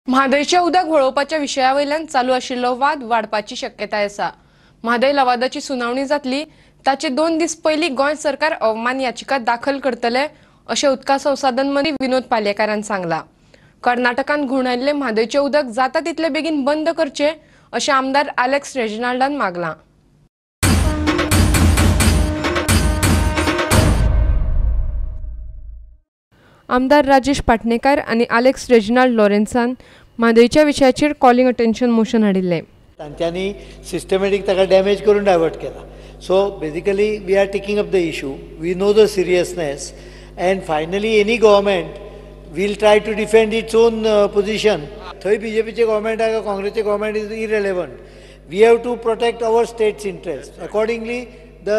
म्हादयचें उदक वळोवपाच्या विशया वयल्यान चालू आशिल्लो वाद वाडपाची शक्यताय आसा. म्हादय लवादाची सुनावणी जातली ताचे 2 दीस पयलीं गोंय सरकार अवमान याचिका दाखल करतले अशें उदका संसाधन मंत्री विनोद पालयेकारान सांगलां. कर्नाटकान घुंवडायल्लें म्हादयचें उदक जाता तितले बेगीन बंद करचें अशें आमदार आलेक्स रेजिनाल्डान मागलां. आमदार राजेश पाटणेकार आनी आलेक्स रेजिनाल्ड लॉरेन्सान म्हादयच्या विशयाचेर कॉलिंग अटेन्शन मोशन हाडिल्लें. तांच्यांनी सिस्टमॅटीक ताका डॅमेज करून डायवर्ट केला. So basically we are taking up the issue, we know the seriousness and finally any government will try to defend its own position. थंय बीजेपीचे government आहा काँग्रेसचे government is irrelevant. We have to protect our state's interest. Accordingly the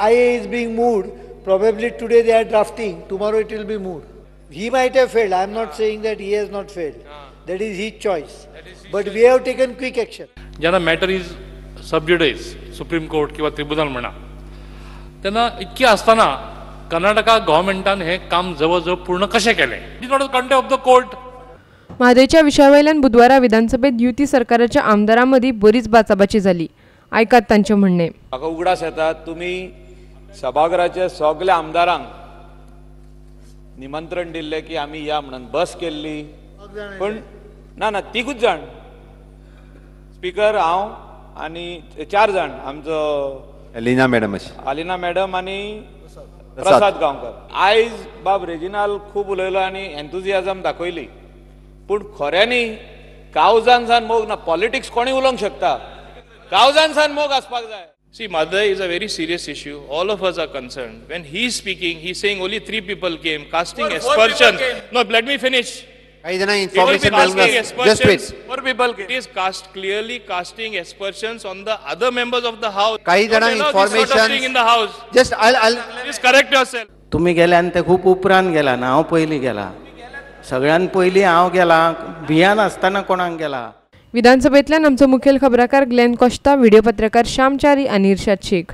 IA is being moved. Probably today they are drafting, tomorrow it will be moved. He might have failed. I am not saying that he has not failed. That is his choice. But we have taken quick action. जेन्ना matter is sub judice supreme court किंवा tribunal म्हणा तेन्ना इतकी आसतना कर्नाटका गव्हर्मेंटान हें काम जवळ जवळ पूर्ण कशें केलें? It is not a contempt of the court. म्हादयच्या विशया वयल्यान बुधवारा विधानसभेत युती सरकाराच्या आमदारां मदीं बरीच बाचाबाची जाली. आयकात तांचें म्हणणें. म्हाका उगडास येता तुमी सभाघराच्या सगल्या आमदारांक निमंत्रण दिल्लें की आमी या म्हणून बस केल्ली, पण ना ना तिगूच जाण स्पिकर हांव आनी 4 जाण आमचो अलिना मॅडम, अलिना मॅडम आनी प्रसाद गांवकर. आयज बाब रेजिनाल खूब उलयलो आनी एन्थुजियाजम दाखयली, पूण खऱ्यांनी कावजान सान मोग ना. पॉलिटिक्स कोणी उलोवंक शकता, कावजान सान मोग आसपाक जाय. See, Mhadei is a very serious issue. All of us are concerned. When he is speaking, he is saying only 3 people came, casting aspersions. No, let me finish. Information. Just wait. 4 people came. It is clearly casting aspersions on the other members of the house. काही जणांक information in the house. Just I'll please correct yourself. तुम्ही गेल्या आनी ते खूब उपरांत गेला ना, हांव पयलीं गेला, सगळ्यान पयलीं हांव गेला, भियान आसतना कोणाक गेला. विधानसभेतल्यान आमचो मुखेल खबराकार ग्लेन कोश्ता, व्हिडिओ पत्रकार श्याम च्यारी आनी इर्शाद शेख.